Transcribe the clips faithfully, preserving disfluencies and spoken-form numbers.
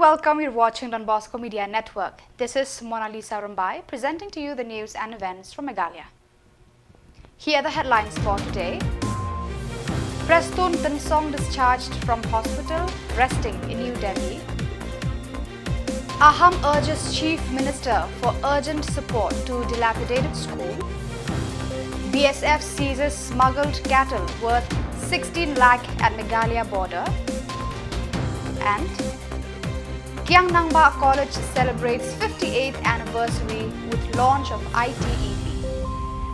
Welcome, you're watching Don Bosco Media Network. This is Mona Lisa Rumbai presenting to you the news and events from Meghalaya. Here are the headlines for today. Prestone Tynsong discharged from hospital, resting in New Delhi. Aham urges Chief Minister for urgent support to dilapidated school. B S F seizes smuggled cattle worth sixteen lakh at Meghalaya border. And Kiang Nangbah College celebrates fifty-eighth anniversary with launch of I T E P.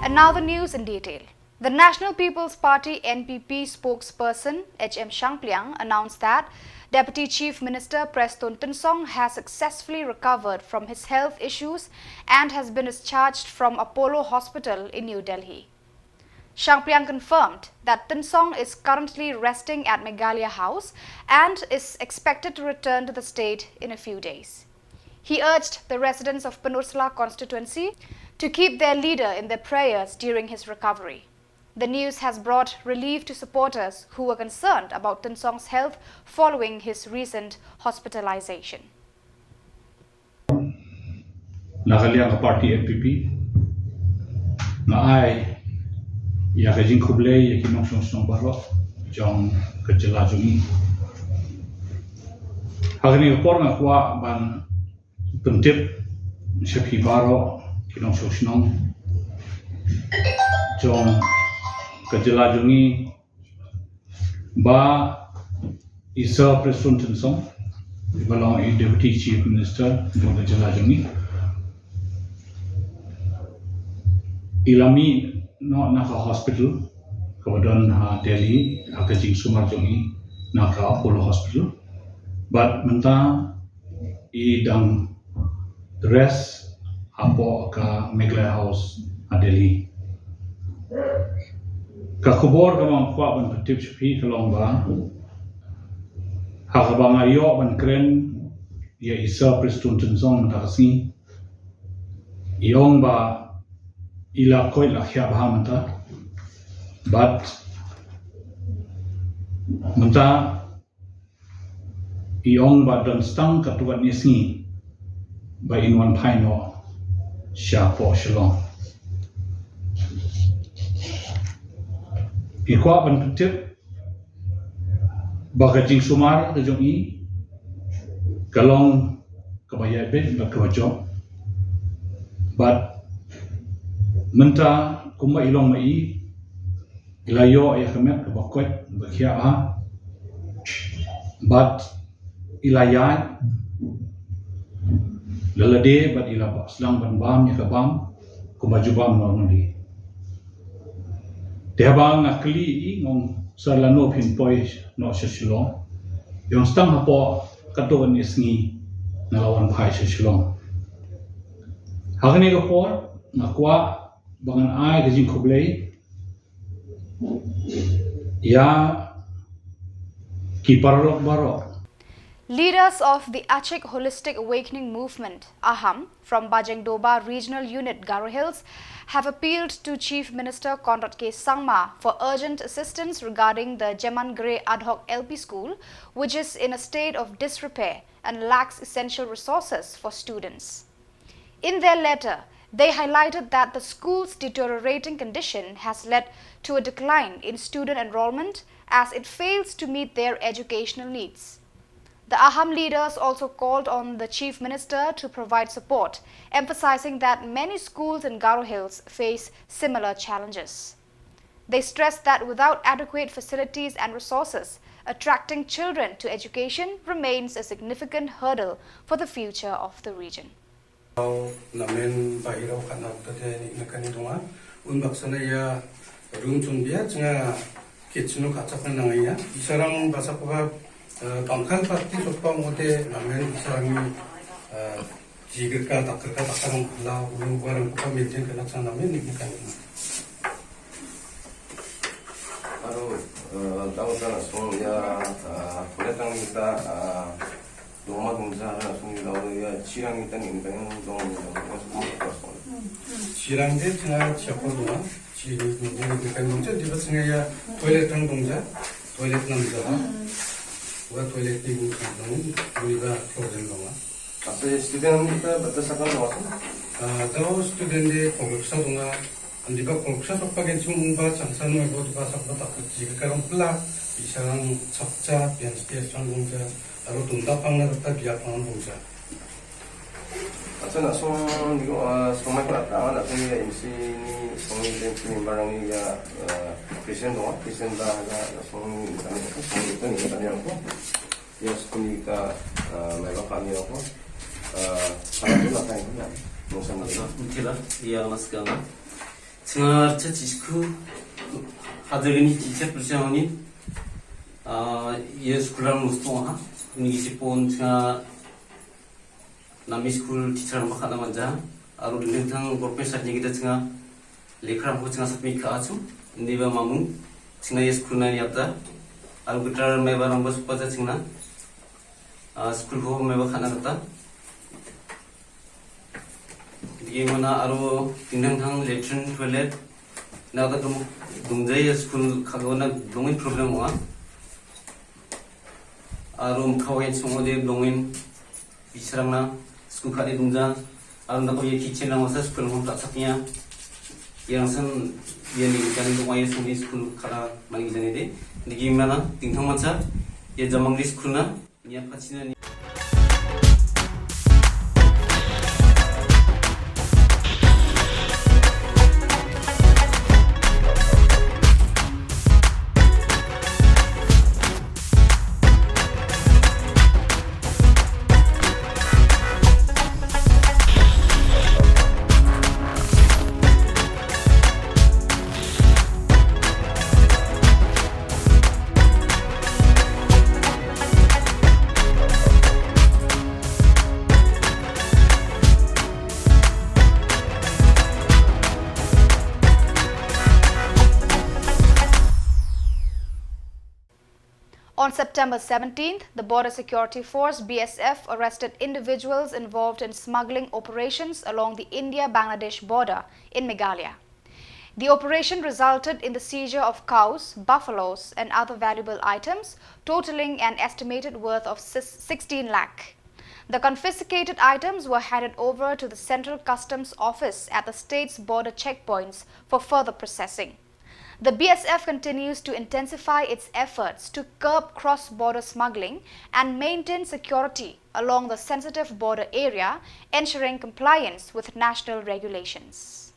And now the news in detail. The National People's Party, N P P, spokesperson H M Shangpliang announced that Deputy Chief Minister Prestone Tynsong has successfully recovered from his health issues and has been discharged from Apollo Hospital in New Delhi. Shangpliang confirmed that Tynsong is currently resting at Meghalaya House and is expected to return to the state in a few days. He urged the residents of Pynursla constituency to keep their leader in their prayers during his recovery. The news has brought relief to supporters who were concerned about Tynsong's health following his recent hospitalization. Na ka liang ka party N P P, nga ai ïa ka jingkhublei ïa ki nongshong shnong baroh jong ka jylla jong ngi. Ha kane ka por nga kwah ban pyntip sha phi baroh ki nongshong shnong jong ka jylla jong ngi ba i Sir Prestone Tynsong, ba long i Deputy Chief Minister jong ka jylla jong ngi, i la mih noh na ka hospital kaba don ha Delhi, ha ka jingsumar jong i na ka Apollo Hospital. Bad mynta i dang rest hapoh ka Meghalaya House ha Delhi. Ka khubor kaba nga kwah ban pyntip sha phi ka long ba ha kaba nga ïoh ban kren ïa i Sir Prestone Tynsong mynta ka sngi, i ong ba i la koit la khiah bha mynta. Bad mynta i ong ba don tang katto katne sngi ba in wan phai noh shapoh Shillong. I kwah ban pyntip ba ka jingsumar ka jong i ka long kaba ïaid beit bad kaba jop. Bad mynta kumba i long ma i, i la ïoh ïa ka met kaba koit ba khiah bha. Bad i la ïaid la lade bad i la sdang ban bam ïa ka bam kumba ju bam normally. Te haba nga kylli i, nga ong, "Sir, lano phin poi noh sha Shillong?" I ong, "Sdang hapoh katto katne sngi nga la wan phai sha Shillong." Ha kane ka por nga kwah ba ngan ai ka jingkhublei ïa ki paralok baroh. Leaders of the Achik Holistic Awakening Movement, Aham, from Bajengdoba Regional Unit, Garo Hills, have appealed to Chief Minister Conrad K Sangma for urgent assistance regarding the Jemangre Ad Hoc L P School, which is in a state of disrepair and lacks essential resources for students. In their letter, they highlighted that the school's deteriorating condition has led to a decline in student enrollment as it fails to meet their educational needs. The Aham leaders also called on the Chief Minister to provide support, emphasizing that many schools in Garo Hills face similar challenges. They stressed that without adequate facilities and resources, attracting children to education remains a significant hurdle for the future of the region. Namen ba iro kana tade ni nakani dunga un baksana ya rum chun bia chinga kitchen ka chak na ya isarang basa ko ba bangkal party sokpa ngote namen isarang ni jigir ka takir ka takar la ulu barang ko maintain kana chang namen ni nakani. Aro dau ta song ya kuletang ni ta Dongma dongja na sung ni dau ya chirang ni tani ni tani dong ni dong ni dong ni dong. Chirang de china chapor dong. Chini ni ni ni kan dongja di ba singa ya toilet tang dongja. Toilet nam ja. Wa toilet ni bu kang nong, ni ba problem nong ah. Ase student kita bata sakang nong ase? Ah, dau student de pokok sa donga, andi ba pokok sa sok pagen sung ba chang sa nong ba tu ba sak ba tak ji ka rong pla, isang chak cha, pian stia sang nong cha, aro tunda pang na ta bia pang nong cha. Acha na song ni ko, ah, song mai ko ata na ko ya M C ni song ni M C ni barang ni ya, ah, Christian dong, Christian da na song ni kami ko, song ni kami kami ko. Ya song ni ka, ah, mai ba kami ko. Ah, para tu na kai na. Nong sang ni. Acha, mungkin lah, ya, mas kang. Chingar cha chisku. Hadir ni chicha persiang ni. Ah, ya school ang musto ha. Ni si pon chingar Nami school teacher ba khana manja, aru ding ding thang gorpe sat ni kita chinga, lekha ram ho chinga sat mi ka achu, ni ba mamu, chinga ye school na ni apta, aru kita mai ba ram ba supa cha chinga, ah, school ho mai ba khana kata. Digi mana aru ding ding thang latrine toilet, na kata dung, dung jai ye school kagona dongin problem wa. Aru mkhaw ye sung ode dongin Bisrang na, sku khade dungja, aru na ko ye kitchen na wasa sku na tak saknya. Yang san ye ni kan dong ye sung ni sku khada mani jani de. Digi mana, ting thang mansa, ye jamang di sku na, nya pachina ni. On September seventeenth, the Border Security Force, B S F, arrested individuals involved in smuggling operations along the India-Bangladesh border in Meghalaya. The operation resulted in the seizure of cows, buffaloes, and other valuable items, totaling an estimated worth of sis-, sixteen lakh. The confiscated items were handed over to the Central Customs Office at the state's border checkpoints for further processing. The B S F continues to intensify its efforts to curb cross-border smuggling and maintain security along the sensitive border area, ensuring compliance with national regulations.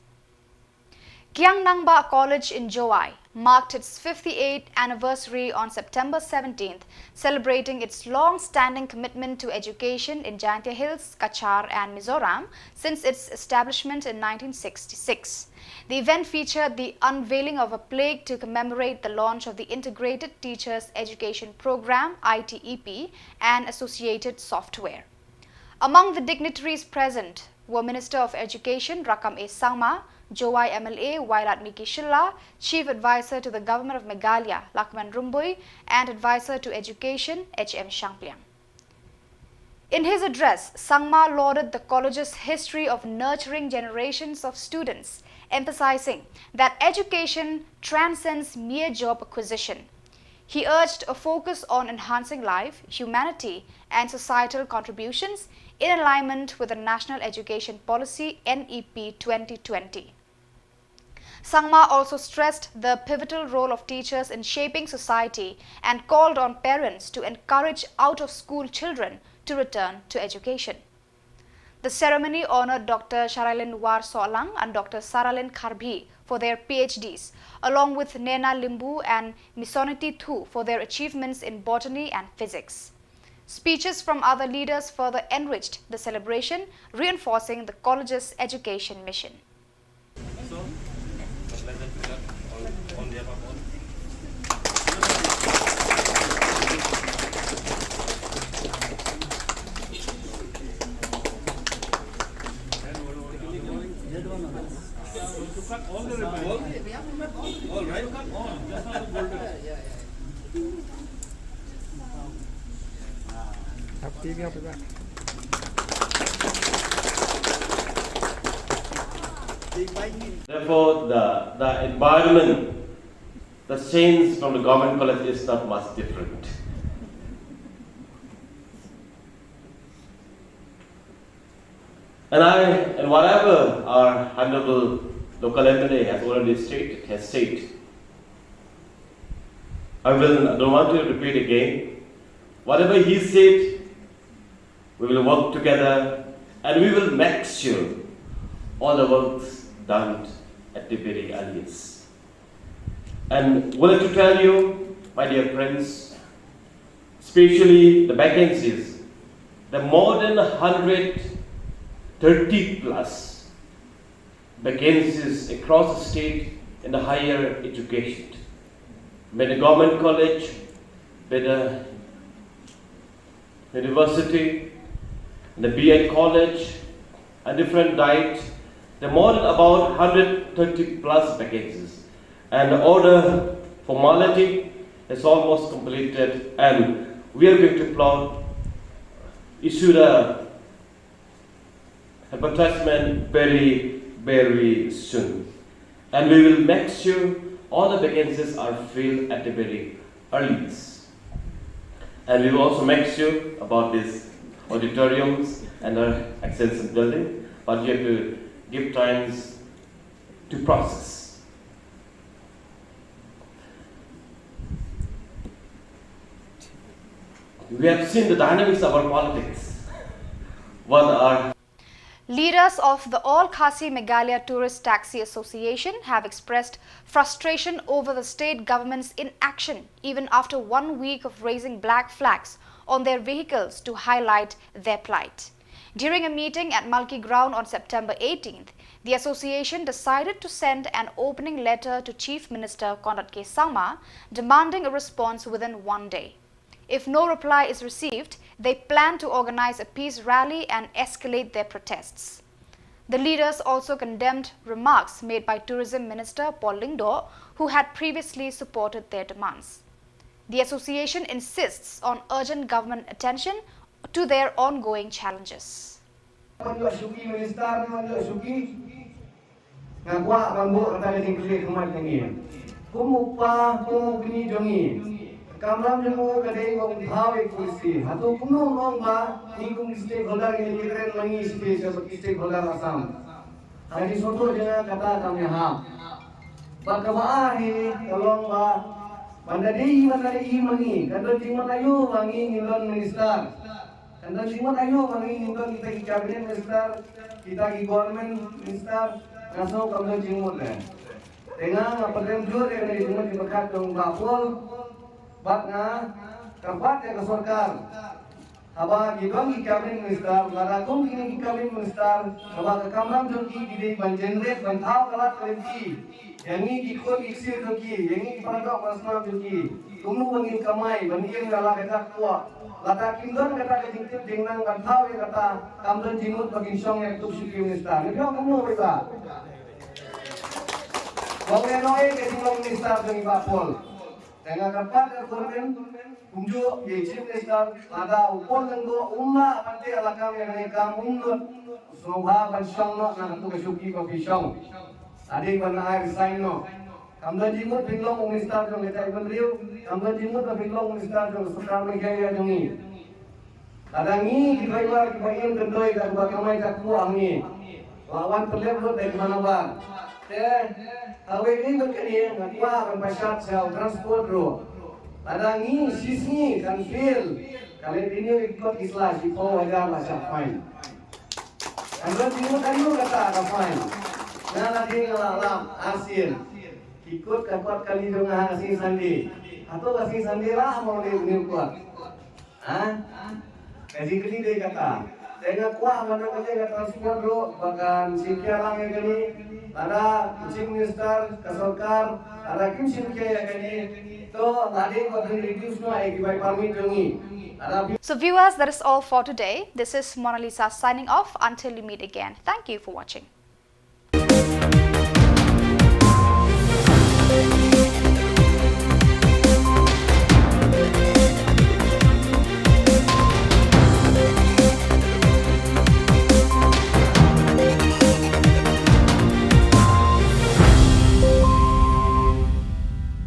Kiang Nangbah College in Jowai marked its fifty-eighth anniversary on September seventeenth, celebrating its long-standing commitment to education in Jaintia Hills, Cachar, and Mizoram since its establishment in nineteen sixty-six. The event featured the unveiling of a plaque to commemorate the launch of the Integrated Teachers Education Program, I T E P, and associated software. Among the dignitaries present were Minister of Education Rakkam A Sangma, Jowai M L A Wailadmiki Shylla, Chief Advisor to the Government of Meghalaya Lahkmen Rymbui, and Advisor to Education H M Shangpliang. In his address, Sangma lauded the college's history of nurturing generations of students, emphasizing that education transcends mere job acquisition. He urged a focus on enhancing life, humanity, and societal contributions in alignment with the National Education Policy, N E P twenty twenty. Sangma also stressed the pivotal role of teachers in shaping society and called on parents to encourage out-of-school children to return to education. The ceremony honored Doctor Sharailin War Sohlang and Doctor Saralin Kharbhi for their P H Ds, along with Nena Limbu and Misoniti Thu for their achievements in botany and physics. Speeches from other leaders further enriched the celebration, reinforcing the college's education mission. So, fertilizer pickup on, on behalf of all. All, all, right? All, just not the boulder. Therefore, the, the environment, the change from the government college is not much different. And I, and whatever our honorable local M L A has already stated, has said, I will, I don't want to repeat again. Whatever he said, we will work together and we will make sure all the works done at the very earliest. And wanted to tell you, my dear friends, especially the vacancies, the more than one hundred thirty plus vacancies across the state in the higher education, be it the government college, be it the university, the B Ed college, a different diet. There are more than about one hundred thirty plus vacancies. And the order formality is almost completed, and we are going to plot, issue the advertisement very, very soon. And we will make sure all the vacancies are filled at the very earliest. And we will also make sure about these auditoriums and our extension building, but we have to give times to process. We have seen the dynamics of our politics. What are Leaders of the All Khasi Meghalaya Tourist Taxi Association have expressed frustration over the state government's inaction, even after one week of raising black flags on their vehicles to highlight their plight. During a meeting at Malki Ground on September eighteenth, the association decided to send an opening letter to Chief Minister Conrad K Sangma, demanding a response within one day. If no reply is received, they plan to organize a peace rally and escalate their protests. The leaders also condemned remarks made by Tourism Minister Paul Lyngdoh, who had previously supported their demands. The association insists on urgent government attention to their ongoing challenges. Ban ïoh shuki minister ne ban ïoh shuki. Nga kwah ban buh kata ka jingkylli khmat jong ngi. Kum u kpa, kum u kñi jong ngi. Ka kamram jong u ka dei ban thaw ïa ka polisi. Hato kumno nong ba ngi kum ki stakeholder ngi ïa kren ma ngi shisha shisha bad ki stakeholder Assam. Ha ka jingsngewthuh jong nga kata kam ïahap. Bad kaba ar hi ka long ba ban da dei hi ban da dei hi ma ngi. Kan don jingmut aïu ba ngi ngin don minister. Kan don jingmut aïu ba ngi ngin don kita ki cabinet minister, kita ki government minister, nga sngew kam don jingmut leh. Te nga nga pynrem jur ïa kane ka jingmut jingpyrkhat jong Bah Paul bad nga kyrpad ïa ka sorkar. Haba ki don ki cabinet minister, lada kum kine ki cabinet minister, haba ka kamram jong ki ki dei ban generate, ban thaw ka lad ka lynti. Ïa ngi ki khun ki ksiew jong ki, ïa ngi ki para doh para snam jong ki. Kumno ba ngin kamai, ba ngin ïa la ka jakpoh. Lada kim don kata ka jingtip jingnang ban thaw ïa kata, kam don jingmut ba kin shong ïa ka tup shuki minister. Ngi ïoh kumno ba ïa. Ba ngi ïoh ïa ka jinglong minister jong i Bah Paul. Te nga kyrpad ïa ka government, kumjuh ïa i Chief Minister, lada u Paul Lyngdoh um lah ban teh la kam ïa kane ka kam um nud. Sngewbha ban shong noh na katu ka shuki ba phi shong. Ade ban ai resign noh. Kam don jingmut phin long u minister jong ka jaitbynriew, kam don jingmut ba phin long u minister jong ka sorkar Meghalaya jong ngi. Lada ngi ki driver kiba im kyndoi da kaba kamai jakpoh ha ngi. La wan pynlep lut da ki manabar. Te kawei dei bad kane nga kwah ban pynshad sha u transport ruh. Lada ngi shisngi kan fail, ka leit renew i kot ki sla shiphew hajar la shah fine. Kan don jingmut aïu kata ka fine. Nga la dei nga la lap arsien. Ki kot ka kot kali jong nga ha ka sngi Sunday. Hato ka sngi Sunday lah mo dei renew kot. Ha? Ka jingkylli dei kata. Te nga kwah ban ong ïa ka transport ruh ba kan shim khia lang ïa kane. Lada u Chief Minister, ka sorkar, lada kim shim khia ïa kane, to lada ba phin reduce noh ïa ki bai permit jong ngi. Lada phi So viewers, that is all for today. This is Mona Lisa signing off. Until we meet again, thank you for watching.